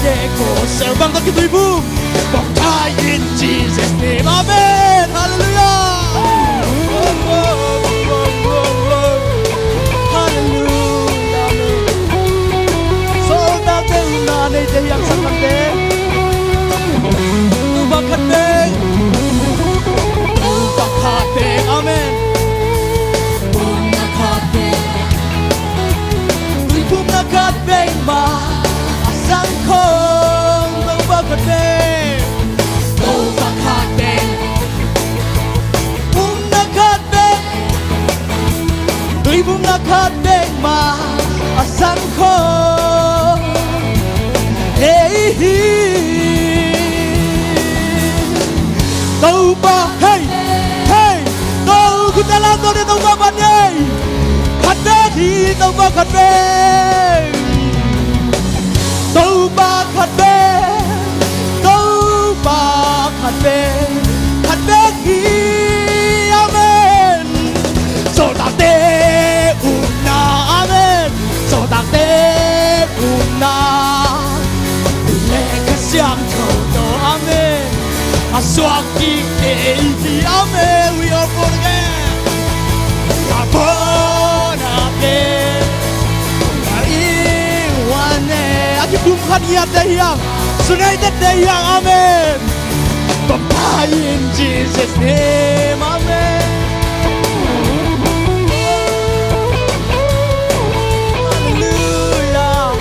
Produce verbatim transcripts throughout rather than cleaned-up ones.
Te ko sel bang tawh kituiphum. Baptize in Jesus' name. Amen. Hallelujah. Hallelujah. Amen. Sawltakte umna neite hiang, sanggamte. Topa khat bek. Topa khat bek. Amen. Topa khat bek. Tuiphumna khat bek mah a sang khawng. Topa khat bek. Topa khat bek. Umna khat bek. Tuiphumna khat bek mah a sang khawng. Hey, hi. Topa, hey, hey. Topa, khut lam tawh ne, Topa phat ni. Khat bek hi, Topa khat bek. Topa khat bek. Topa khat bek. Khat bek hi. Amen. Sawltakte umna. Amen. Sawltakte umna. Le Kha Siangtho tawh. Amen. A suak kikte i hi. Amen. We are born again. We are born again. We are in one name. A kipumkhat ngiatte hiang. United te hiang. Amen. Baptize in Jesus' name. Amen. Hallelujah.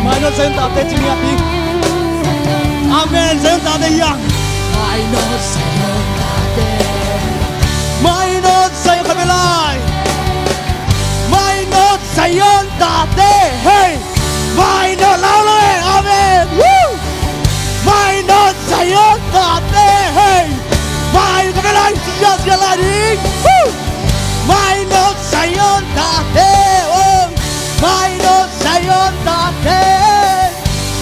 Mainawt Zion tate ci ngiat ding. Amen. Zion tate hiang. Mainawt Zion tate. Mainawt Zion, khat bek lai. Mainawt Zion tate, hey. Mainawt, lau lo, hey. Amen. Woo. Mainawt Zion tate, hey. Mai, khat bek lai, sia, sia lai ding. Woo. Mainawt Zion tate, oh. Mainawt Zion tate.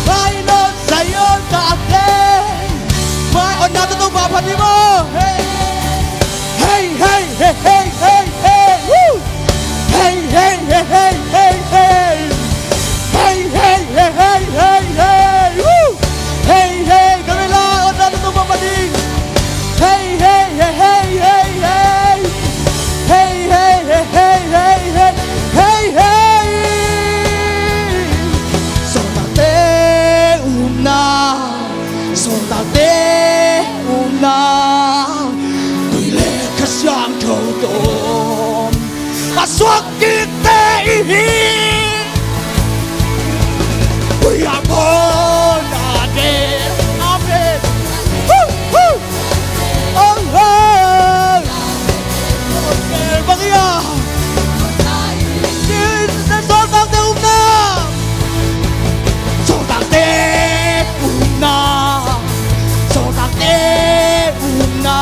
Mainawt Zion tate. Mai, on na to, Topa phat ni maw. Hey. Hey, hey, hey, hey, hey, hey. Woo. Hey, hey, hey, hey, hey, hey. Hey, hey, hey, hey, hey, hey. Woo. Hey, hey, kami la, on na to, Topa phat ni. Hey, hey, hey, hey, hey, hey. Hey, hey, hey, hey, hey, hey. Hey, hey. Sawltakte umna. Sawltakte umna. Tui le Kha Siangtho tawh a suak kikte i hi. We are born again. Amen. Woo, woo. Oh, oh. Bang hiam? Sawltakte umna. Sawltakte umna. Sawltakte umna.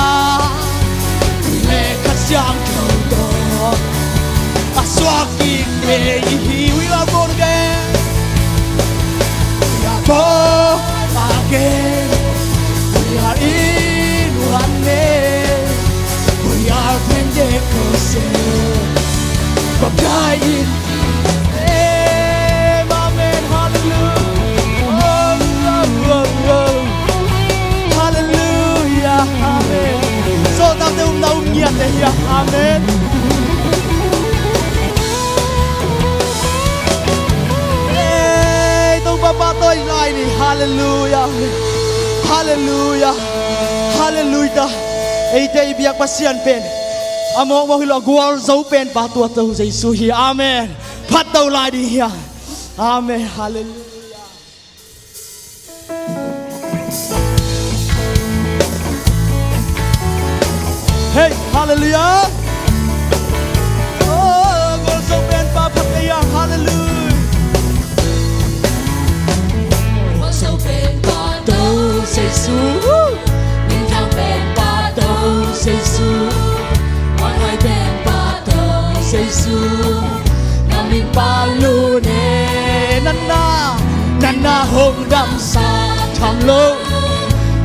Le Kha Siangtho tawh a suak kikte i hi. We are born again. We are born again. We are in one name. We are Pentecostal. Baptized in His name. Amen. Hallelujah. Oh, oh, oh, oh. Hallelujah. Amen. Sawltakte umna, um ngiatte hiang. Amen. Ei, Topa pahtawi lai ni. Hallelujah. Hallelujah. Hallelujah. Eite i biak Pasian pen a mawkmawk hi lo, a gualzo pen pahtawi to Jesu hi. Amen. Pahtawi lai ding hi a. Amen. Hallelujah. Hey, hallelujah. Oh, gualzo pen pa phat kei a, hallelujah. Gualzo pen pahtawi Jesu. Minthang pen pahtawi Jesu. Muanhuai pen pahtawi Jesu. Na min pahtawi ne. Nana, nana hong damsak. Tham lo,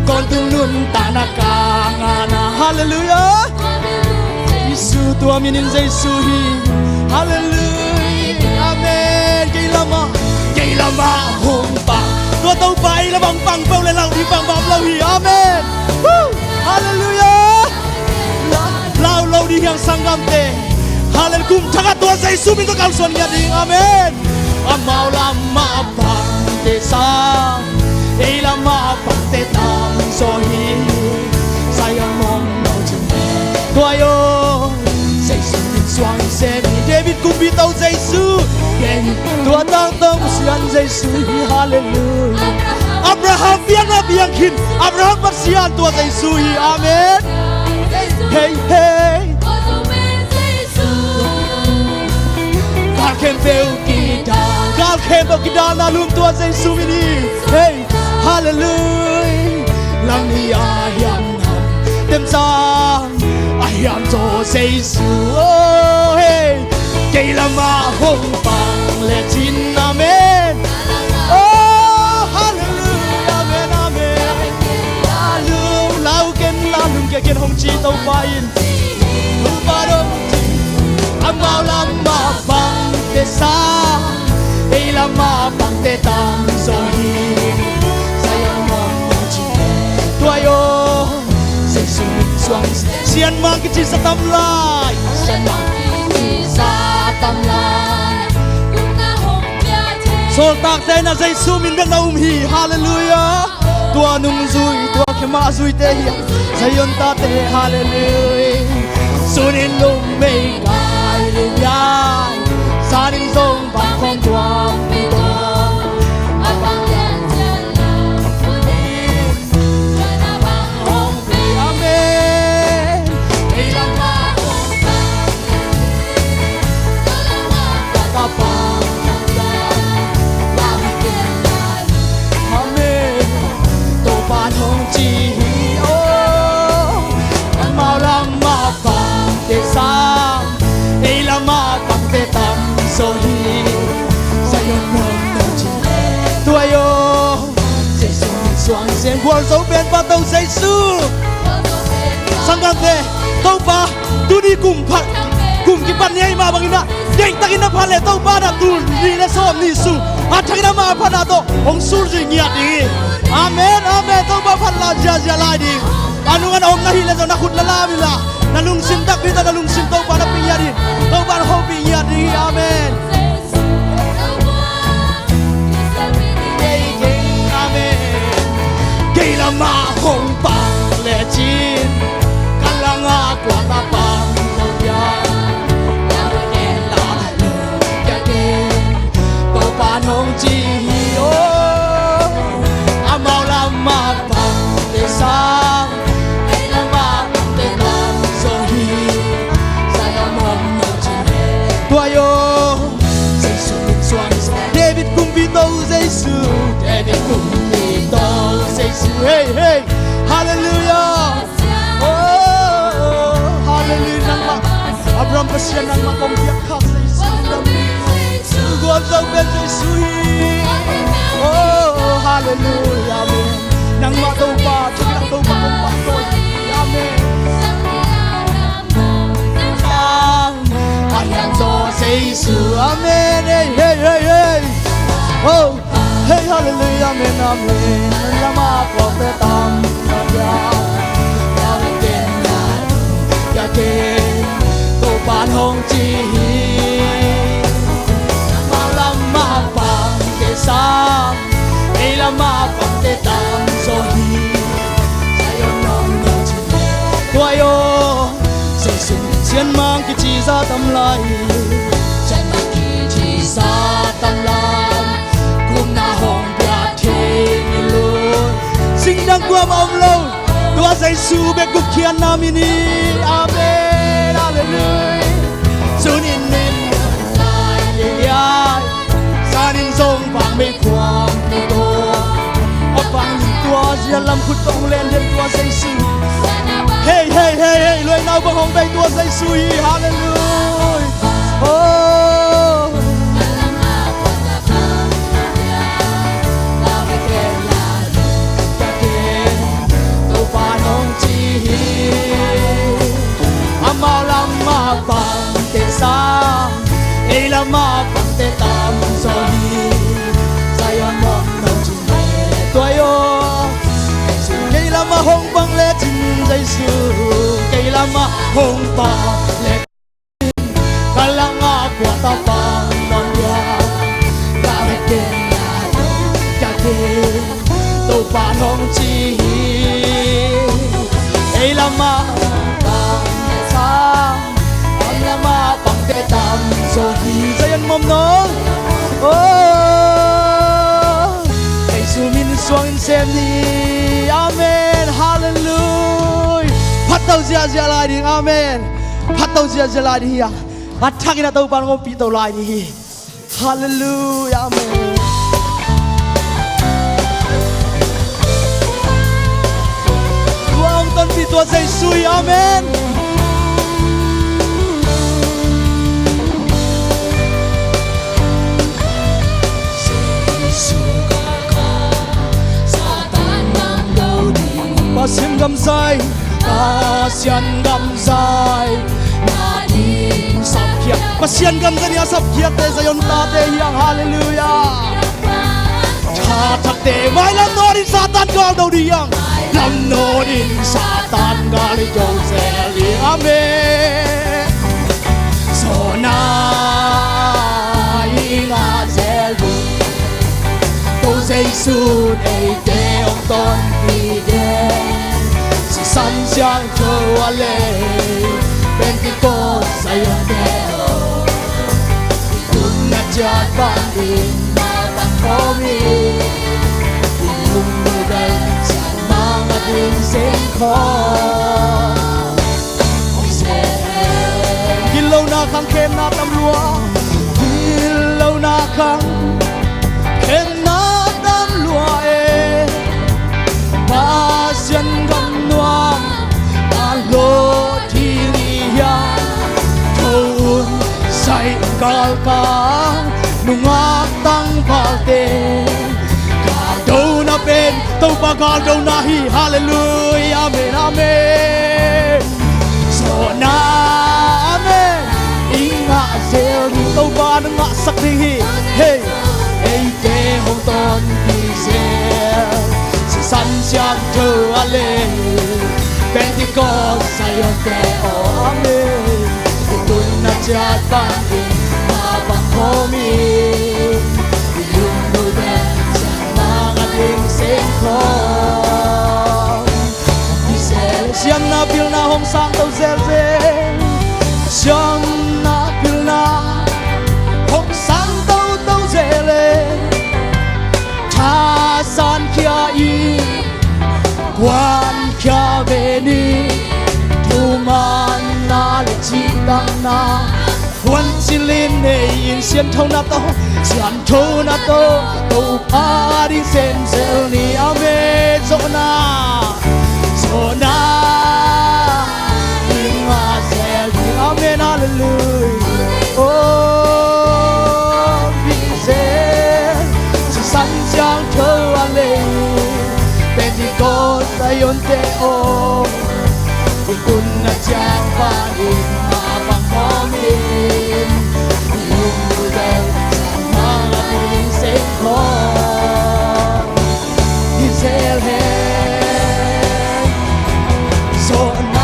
tawntung nuntakna ka ngahna. Halleluiah. Jesu, tua min in Jesu hi. Halleluiah. Amen. Kei lamah, kei lamah hong pang. Tua Topa ei lamah hong pang peuh le lau ding bangmah om lo hi. Amen. Woo. Halleluiah. Lau lo ding hi hang sanggamte. Halleluiah. Kum thakah tua Jesu min tawh kalsuan ngiat ding. Amen. Amau lamah pangte sang, ei lamah pangte tamzaw hi. Zion mawng no cin tua aw, Jesu min suang sem hi. David kumpi to Jesu, tua tangtang Pasian Jesu hi. Halleluiah. Abraham biakna biak khin Abraham Pasian tua Jesu hi. Amen. Hei, hei. Gal khempeuh kidal, gal khempeuh kidalna lum tua Jesu min hi. Hei, halleluiah. Lam ni a hiam nam, temzang a hiam zaw Jesu. Oh, hei, kei lamah hong pang lecin. Amen. Oh, halleluiah. Amen, amen. Lalung, lau ken, lalung kia ken hong ci Topa in. Amau lamah pangte sang, ei lamah pangte tamzaw hi. Zion mawng no cin tua aw, Jesu min suang. Sianmang kici sa tam lai. Sianmang kici sa tam lai. Sawltakte in a Jesu min bek na um hi. Halleluiah. Tua nungzui, tua khe mah zuite hi a, Zion tate, halleluiah. Sun in lum mei kai lian, zan in zong bang khong tuam pi tuam. A bang lian cian lam, sun in, sun a bang hong pi. Amen. Ei lamah hong pi. Amen. Topa in hong ci hi. Oh, amau lamah pangte sang, ei lamah pangte tamzaw hi. Zion mawng no cin tua aw, Jesu min suang sem. Gualzo pen pa to Jesu. Sanggamte, Topa, tuni kum phat, kum kipan ni ahih mah bangin ah, deihtakin na phat leh Topa na tul nih le sawm nih sung a thakin amah a phatna tawh hong sulzui ngiat ding hi. Amen, amen. Topa phat la ziahziah lai ding. A nungah na om na hih leh zong na khut la lam inla, na lungsim takpi tawh na lungsim Topa na pia ngiat ding. Topa na hopih ngiat ding hi. Amen. Amen. Kei lamah hong pang lecin, ka langah kua ka pang lo dia. Topa in hong ci hi. Oh, amau lamah pangte sang, ei lamah pangte tamzaw hi. Zion mawng no cin tua aw, Jesu min suang. David kumpi to Jesu, David kumpi to Jesu. Hei, hei. Halleluiah. Oh, halleluiah. Nangmah, Abraham Pasian, nangmah kong piak khak Jesu. Gualzo pen Jesu hi. Oh, halleluiah. Amen. Nangmah Topa, thukna Topa kong pahtawi. Amen. Sang a hiam zaw Jesu. Amen. Hey, hey, hey, hey. Oh, hey, halleluiah. Amen, amen. Lamah pangte tam, ya, ya, ya, ya, Topa in hong ci hi. Amau lamah pangte sang, ei lamah pangte tamzaw hi. Zion mawng no cin tua aw, Jesu min sianmang kici sa tam lai. Sianmang kici sa tam lai. Kum na hong pia thei ni lo. Singdang kuamah om lo. Tua Jesu bek gupkhiatna min hi. Amen. Halleluiah. Sun in min lai liai. Zan in zong bang mei khuam ni to. A bang lim tua zia lam khut tong len den tua Jesu. Hei, hei, hei, hei, luai nau bang hong bei tua Jesu hi. Halleluiah. Oh. Ei lamah pangte tamzaw hi. Zion mawk no cin le tuai aw. Jesu kei lamah hong pang lecin, Jesu kei lamah hong pang lecin, ka langah kua ta pang nawn dia. Ka vekpi na lo ka ding, Topa hong ci hi. Ei lamah pang lecin, ei lamah pangte tamzaw hi. Zion mawk no. Oh, Jesu min suangin sem ni. Amen. Halleluiah. Phat to ziahziah lai ding. Amen. Phat to ziahziah lai ding hi a, a thakin a Topa hong ompih to lai ding hi. Halleluiah. Amen. Tua hong tonpih tua Jesu hi. Amen. Pasian gam zai, Pasian gam zai, na ding sapkhiat, Pasian gam zai ding a sapkhiatte Zion tate hi hang. Halleluiah. Tha thakte mailam nawtin Satan galdo ding hi hang. Lam nawtin Satan galdo zel ding. Amen. Zawn a i ngah zel ding, Topa Jesu'n eite hong tonpih den. Sisan Siangtho a lei, Pentecost Zionte aw, i tunna ciat panin mapang khawm in, i lunggulh bel Sianmang a ding seng khawm. Gitlohna khang, khemna tam lua. Gitlohna khang, khemna tam lua e. Pasian gam nuam a hlawt ding i hiam? Tho un, sai un, galkap nungak tangvalte, galdona pen Topa galdona hi. Halleluiah. Amen. Amen. Zawn a, amen, i ngah zel ding, Topa na ngahsak ding hi. Hei, eite hong tonpih zel, Sisan Siangtho a lei, Pentecost Zionte aw, amen. I tunna ciat panin mapang khawm in, i lunggulh bel Sianmang a ding seng khawm. Siamna pilna hong sangto zelzel. Siamna pilna hong sangtoto zel e. Thasan khia in, kuan khia ve ni. Thumanna le cihtakna, khuancil in nei in, sianthona tawh, sianthona tawh Topa ding sem zel ni. Amen. Zawn a, zawn a i ngah zel ding. Amen. Halleluiah. Oh, pi zel, Sisan Siangtho a lei, Pentecost Zionte aw, i tunna ciat panin mapang khawm in, i lunggulh bel Sianmang a ding seng khawm hi zel hen. Zawn a,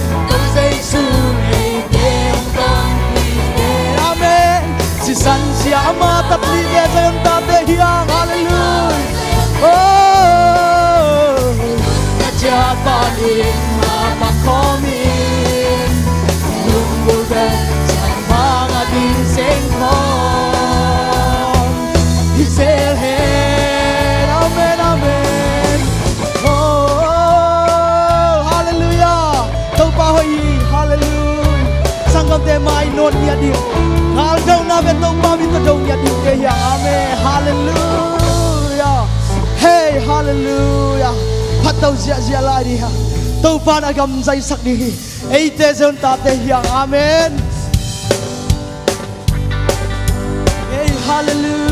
Topa Jesu'n eite hong tonpih den. Amen. Sisan Sia, ama tatlite, Zion tate hi hang. Halleluiah. Oh, na ciat panin mapang khawm in, lunggulh bel Sianmang a ding seng khawm hi zel hen. Amen. Amen. Oh, halleluiah. Topa hoih hi. Halleluiah. Sanggamte, mai nawn ngiat ding, galdona pen Topa min tawh do ngiat dingte hi hang. Amen. Halleluiah. Hei, halleluiah. Phat to ziahziah lai ding hi hang. Topa'n a gam zaisak ding hi. Eite Zion tate hi hang. Amen. Hei, halleluiah.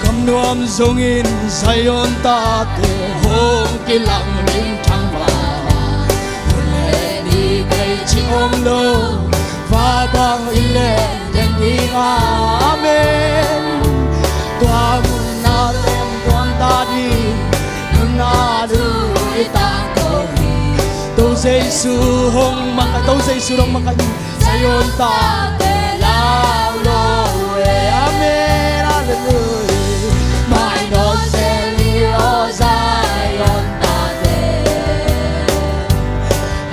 Gam Nuam zongin Zion tate hong kilang ding thangvana, hun le ni vei ci om lo, va bang i leng ding a. Amen. Tua mun a leng tuam ta ding, nunna lui tangko hi. To Jesu hong makaih, to Jesu hong makaih. Zion tate lau lo e. Amen. Hallelujah. Mainawt zel ni aw Zion tate,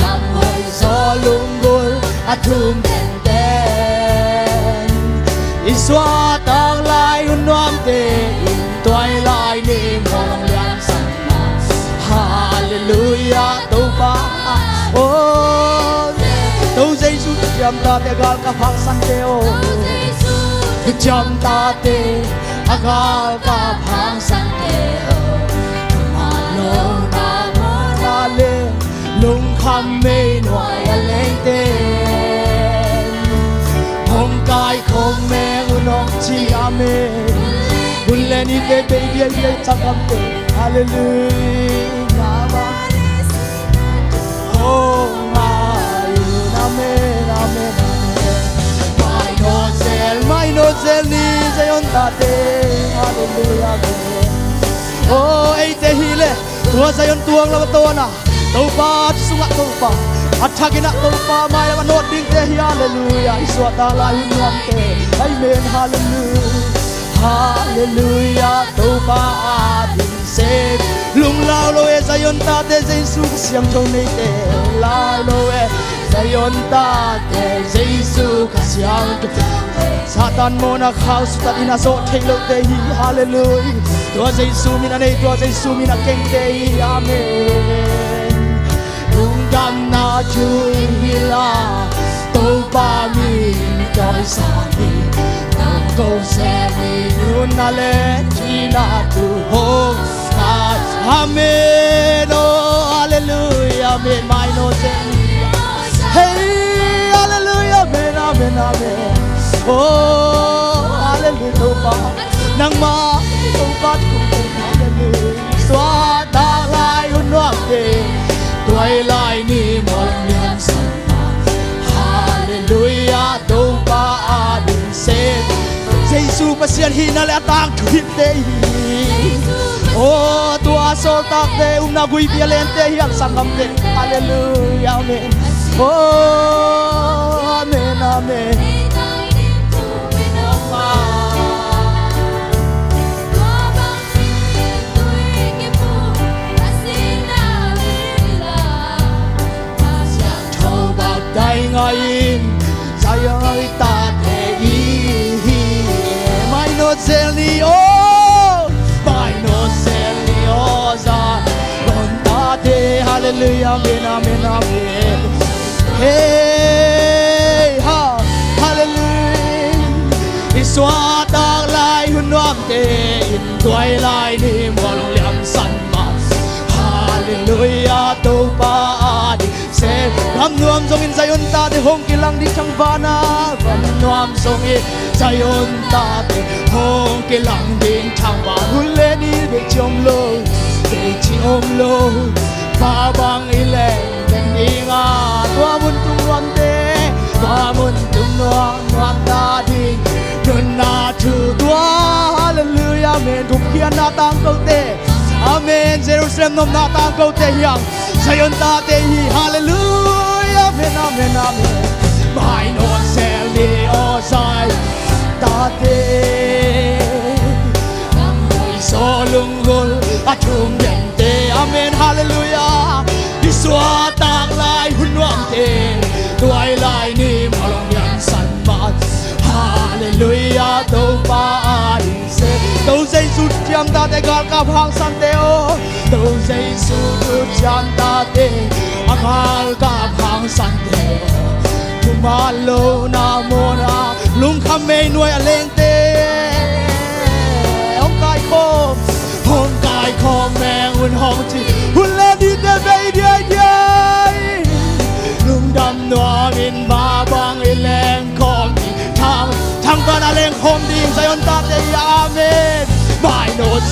lamhoi zaw lunggulh a thum tenten, i suahtak lai hun nuamte in tua i lai ni mual hong liamsan. Hallelujah, Topa. Oh, to Jesu thuciam tate a galkap hangsante aw. Thuciam tate a galkap hangsante aw. Thuman lo na mawhna le lungkham mei nuai a lengte, hong kaikhawm meng un hong ci. Amen. Hun le nite bei diaidiai, sanggamte. Hallelujah. Hong ngai un. Amen, amen, amen. Mainawt zel, mainawt zel ni Zion tate. Hallelujah, amen. Oh, eite hi leh tua Zion tuang lo a tawn a, Topa sungah Topa, a thakin ah Topa mailam a nawt dingte hi. Hallelujah. I suahtak lai hun nuamte. Amen. Hallelujah. Hallelujah. Topa ading sem. Lunglau lo e Zion tate, Jesu Kha Siangtho neite. Lau lo e Zion tate, Jesu Kha Siangtho. Satan mawhna khau sutat in a zawh theih lote hi. Hallelujah. Tua Jesu min a nei, tua Jesu min a kengte hi. Amen. Lungdamna thu hi la, Topa min tawh i sang hi. Tangko sem hi, nunna le thina thu hong ngai. Amen. Oh, hallelujah. Amen. Mainawt zel ni. Hey, hallelujah. Amen, amen, amen. Oh, hallelujah, Topa. Nangmah Topa thu. Hallelujah. Suahtak lai hun nuamte, tua i lai ni mual hong liamsan. Hallelujah, Topa ading sem. Jesu Pasian hihna le a tangthu himte hi. Oh, tua a sawltakte upna guipi a lente hi hang, sanggamte. Hallelujah, amen. Oh, amen, amen. Siangtho baptai ngaiin Zion tate i hi. Mainawt zel ni aw, mainawt zel ni aw Zion tate. Hallelujah, amen, amen, amen. Hey ha, hallelujah. I suahtak lai hun nuamte in tua i lai ni mual hong liamsan mah. Hallelujah, Topa ading sem. Gam nuam zongin Zion tate hong kilang ding thangvana, gam nuam zongin Zion tate hong kilang ding thangvana. Hun le ni vei ci om lo, vei ci om lo, va bang i leng ding a. Tua mun tung nuamte, tua mun tung nuam nuam ta ding nunna thu tua. Hallelujah, amen. Gupkhiatna tangkote. Amen. Jerusalem nopna tangkote hi hang, Zion tate hi. Hallelujah, amen, amen, amen. Mainawt zel ni aw Zion tate, lamhoi zaw lunggulh a thum tente. Amen. Hallelujah. I suahtak lai hun nuamte, tua i lai ni mual hong liamsan mah. Hallelujah, Topa ading sem. To Jesu thuciam tate galkap hangsante aw. To Jesu thuciam tate a galkap hangsante aw. Thuman lo na mawhna, lungkham mei nuai a lengte, hong kaikhawm, hong kaikhawm meng un hong ci. Hun le nite bei diaidiai, lungdam nuamin va bang i leng khawm ding. Thang, thangvana leng khawm ding Zion tate hi. Amen. Mai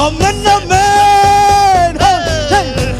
Amen, amen. Hey, hey.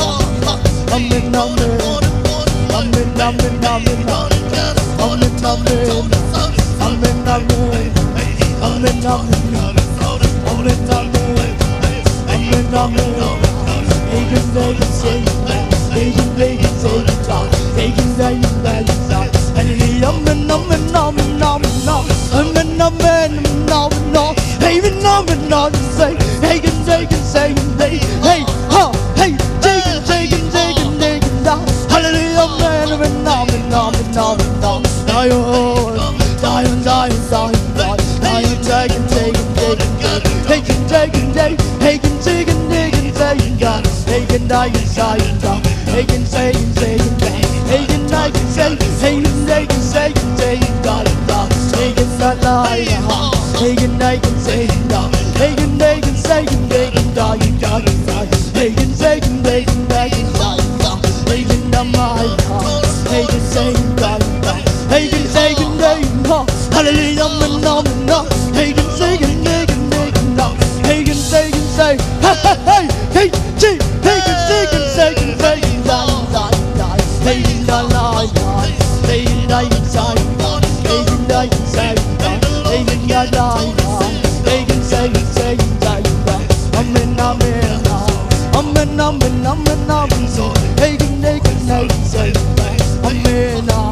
Amen, amen. Amen, amen, amen. Amen, amen. Amen, amen. Amen, amen. Amen, amen. Amen, amen. Amen, amen. Hallelujah. Amen, amen, amen, amen, amen. Amen, amen, amen, amen, amen. Amen, amen, amen. Say, hey, can say, can say, hey, ha, hey, say, can say, can say, can say, can say. Hallelujah, amen, amen, amen, amen, amen, amen. Zion, Zion, Zion, Zion, Zion. Zion, Zion, Zion, Zion, Zion. Hey, can say, can say, hey, can say, can say, can say, can say. Hey, can die, can say, can die. Hey, can say, can say, can say. Hey, can die, can say, hey, can say, can say, can say, can die, can die. Hey, can die, lie, lie. Hey, can die, can say, can die. Hey, can die, can say, can say, can die, can die, can die. Hey, can say, can say, can say, can die, can die. Hey, can die, my, hey, can say, can die, can die. Hey, can say, can say, can die. Hallelujah, amen, amen, amen. Hey, can say, can say, can say, can die. Hey, can say, can say. Hey, hey, hey, hey. Hey, can say, can say, can say, can die, can die, can die. Hey, can die, lie, lie. Hey, can die, can say, can die. Hey, can die, can say, can die. Hey, can die, lie, lie. Hey, can say, can say, can say, can die. Amen, amen, amen. Amen, amen, amen, amen. Hey, can say, can say, can say, can die. Amen, amen.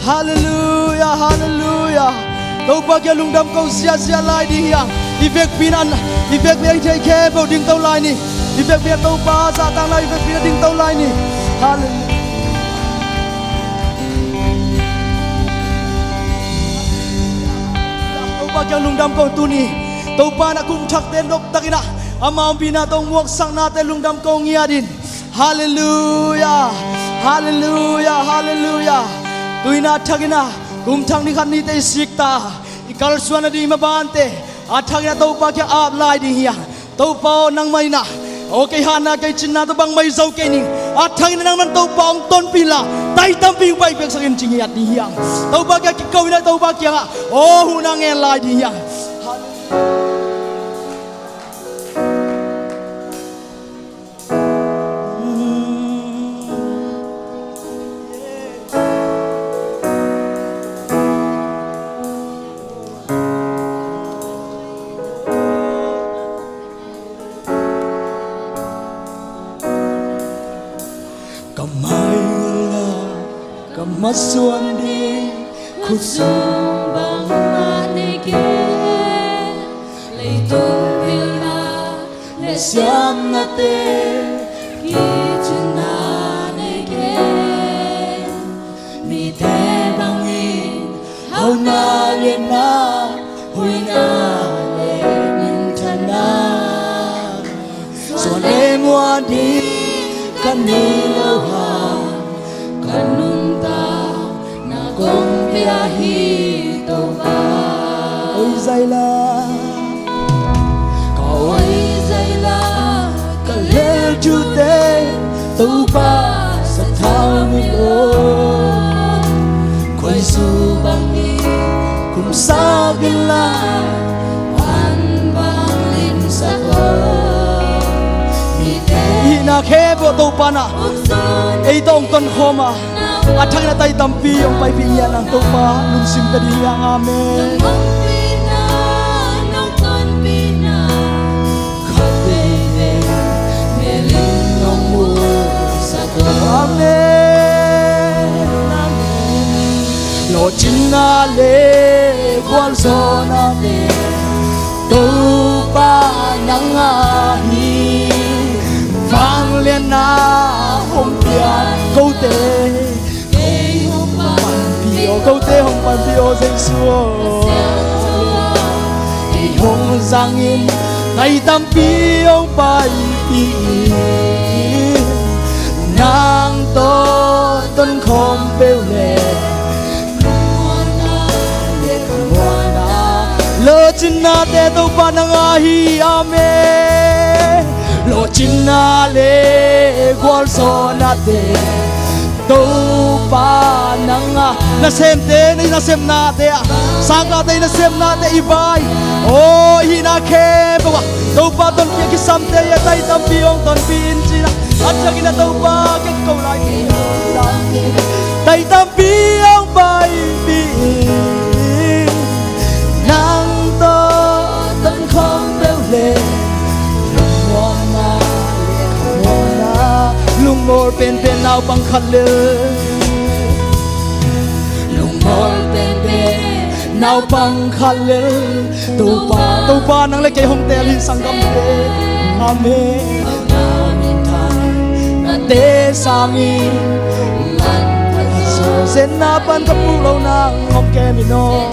Halleluiah, halleluiah. Topa kiang lungdam ko ziahziah lai ding hi hang. I vekpi in, i vekpi in thei khempeuh dingto lai ni. I vekpi in Topa zahtak lai, i vekpi in dingto lai ni. Halleluiah. Topa kiang lungdam ko tuni. Topa in a kum thakte noptakin ah ama ompihna tawh muaksaknate lungdam ko ngiat in. Halleluiah, halleluiah, halleluiah. Tu-in a thakin ah kum thak ni khat nite i sik ta, i kalsuan nading i mabante a thakin ah Topa kiang ap lai ding hi hang. Topa aw, nangmah in ah aw kei hatna kei cinna tawh bangmah hi zo kei ning. A thakin ah nangmah in Topa hong tonpih inla, tai tampi hong paipihsak in ci ngiat ding hi hang. Topa kiang kiko in ah Topa kiangah aw huhna ngen lai ding hi hang. Ka mai ngala ka masuan ding khutzung bangmah nei kei. Leitung pilna le siamnate kicinna nei kei. Mite bangin hauna lianna, hoihna le minthanna, suan le muan ding ka nei lo hang, ka nuntakna kong pia hi Topa. Oi zaila ka oi zaila ka lel thute Topa sathau mi lo. Khuaizu bangin kumsak inla an bang limsak aw. Mite i hihna khempeuh Topa in ah ei tawh hong tonkhawm a, a thakin ah tai tampi hong paipih ngiat nang Topa lungsim pia ding hi hang. Amen. Amen. Amen. Lawhcinna le gualzawhnate Topa nang a hi. Vangliatna hong piak kote kei hong panpih aw, kote hong panpih aw Jesu aw. Kei hong zangin tai tampi hong paipih in, nang tawh tonkhawm peuh le lawhcinnate Topa nang a hi. Amen. Lawhcinna le gualzawhnate Topa nang a, nasemte i nasemnate ah, sangkahte i nasemnate i vai aw, i hihna khempeuh ah Topa tonpih a kisamte i a tai tampi hong tonpih in ci-in ah, a thakin ah Topa kiang ko lai. Tai tampi hong paipih in, nang tawh tonkhawm peuh le lungmuanna le khamuanna. Lungmual penpen naupang khat lel, lungmual penpen naupang khat lel. Topa, Topa nang le kei hong teel hi sanggamte. Amen. Nate sangin zetna pan ka puk lo nang hong kem in aw.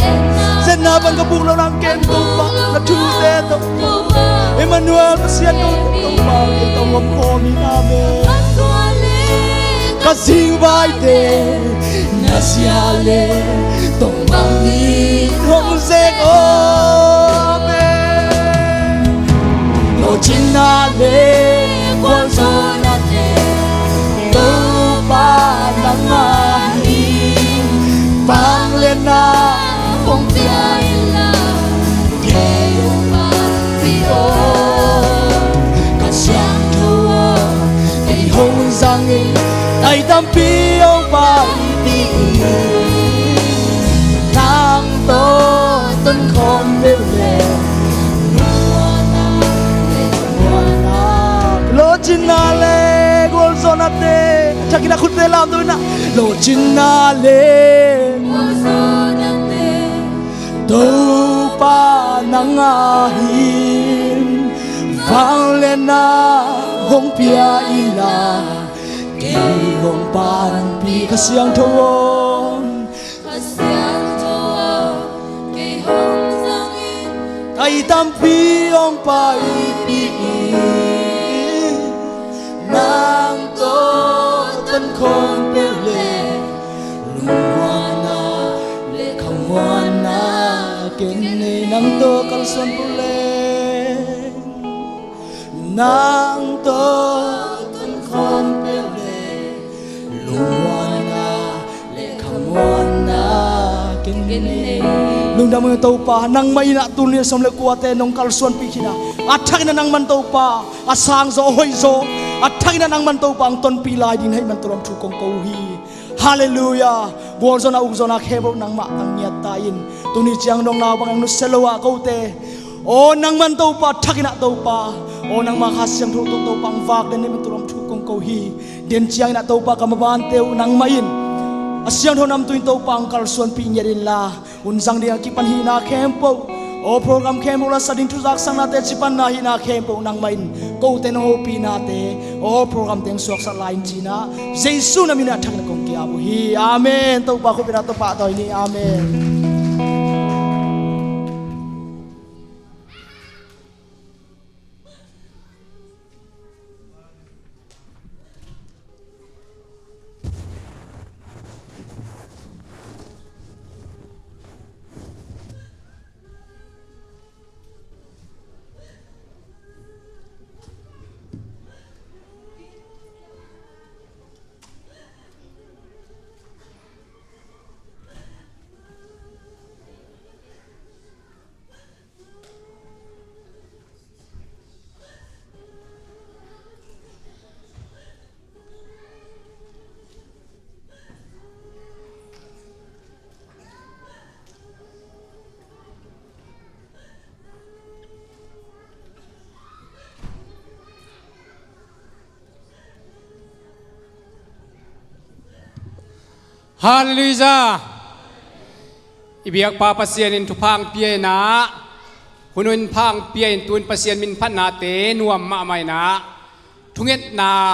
Zetna pan ka puk lo nang kem Topa, na thute tawh. Emmanuel Pasian ko Topa, kei tawh hong om khawm in. Amen. Ka zingvaite na zia le tong bangin hong zek aw. Amen. Lawhcinna le gualzawhnate Topa nang a hi. Vangliatna hong pia inla kei hong panpih aw. Ka Siangtho aw, kei hong zangin tai tampi hong paipih in, nang tawh tonkhawm peuh le lawhcinna le gualzawhnate Takin a khutte lamto in ah, lawhcinna le Topa nang a hin vangliatna hong pia in ah, kei hong panpih Kha Siangtho aw. Kha Siangtho aw, kei hong zangin, tai tampi hong paipih in, nang tawh tonkhawm peuh le lungmuanna le khamuanna ken nei, nang tawh kalsuan peuh le nang tawh tonkhawm peuh le lungmuanna le khamuanna ken nei. Lungdam ing Topa, nangmah in ah tuni a sawm le kuate nong kalsuanpih khin a, a thakin ah nangman Topa a sangzaw, a hoihzaw, a thakin ah nangman Topa hong tonpih lai ding hi man Topa thu kong ko uh hi. Halleluiah. Gualzawhna ukzawhna khempeuh nangmah tang ngiat ta in, tuni ciang dong nau bang hong nusia lo ah kote, aw nangman Topa, thakin ah Topa, aw nangmah Kha Siangtho tawh Topa hong vak den hi man Topa thu kong ko hi. Den ciangin ah Topa ka mabante uh nangmah in a siangtho namtui in Topa hong kalsuanpih ngiat inla, hun zang ding a kipan hihna khempeuh, aw program khempeuh la sa ding thuzaksaknate, cipanna hihna khempeuh nangmah in kote nong hopihnate, aw program teng suaksak lai in ci-in ah Jesu na min ah thakin kong ki-ap uh hi. Amen. Topa khuapi na Topa tawi ni. Amen. Halleluiah. I biakpa Pasian in thupha hong pia in ah, hun hun pha hong pia in, tu-in Pasian minphatnate nuam mahmah in ah, thungetna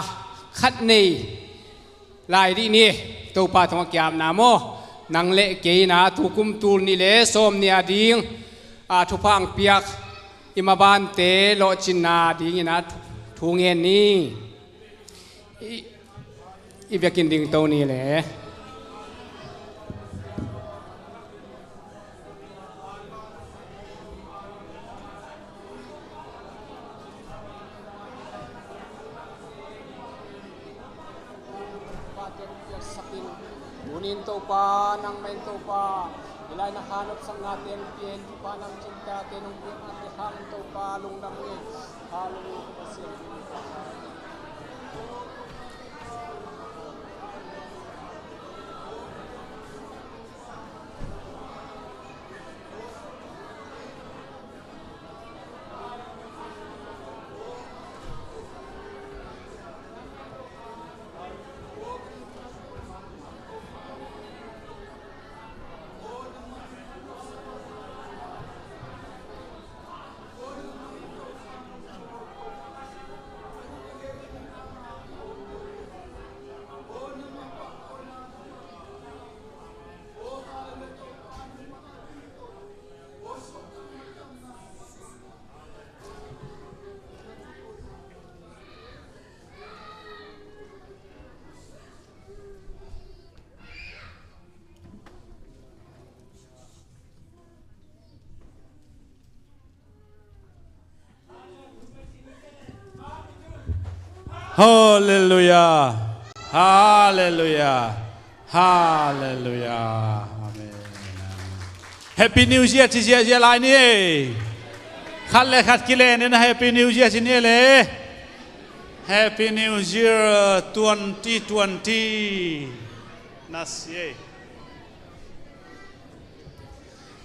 khat nei lai dih ni. Topa tungah ki-apna maw, nang le kei in ah tu kum tul nih le sawmnih a ding a thupha hong piak i mabante lawhcinna dingin ah thu, thu ngen ni. I, i biakinn dingto ni le. Tunin Topa, nangmah in Topa, i lai na hanop sang nate hong pia in, Topa nang cinta te nong pia nate hangin Topa lungdam ing. Halleluiah. Halleluiah. Halleluiah. Halleluiah. Amen. Happy New Year ci ziahziah lai ni ei. Khat le khat kilen in Happy New Year ci ni ei le. Happy New Year twenty twenty. Na si ei.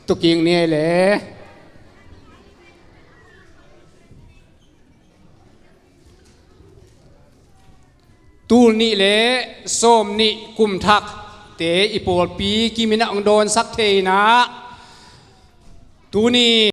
Tuking ni ei le. Tul nih le sawm nih kum thak te i pawlpi kimin a hong dawnsak thei in ah, tuni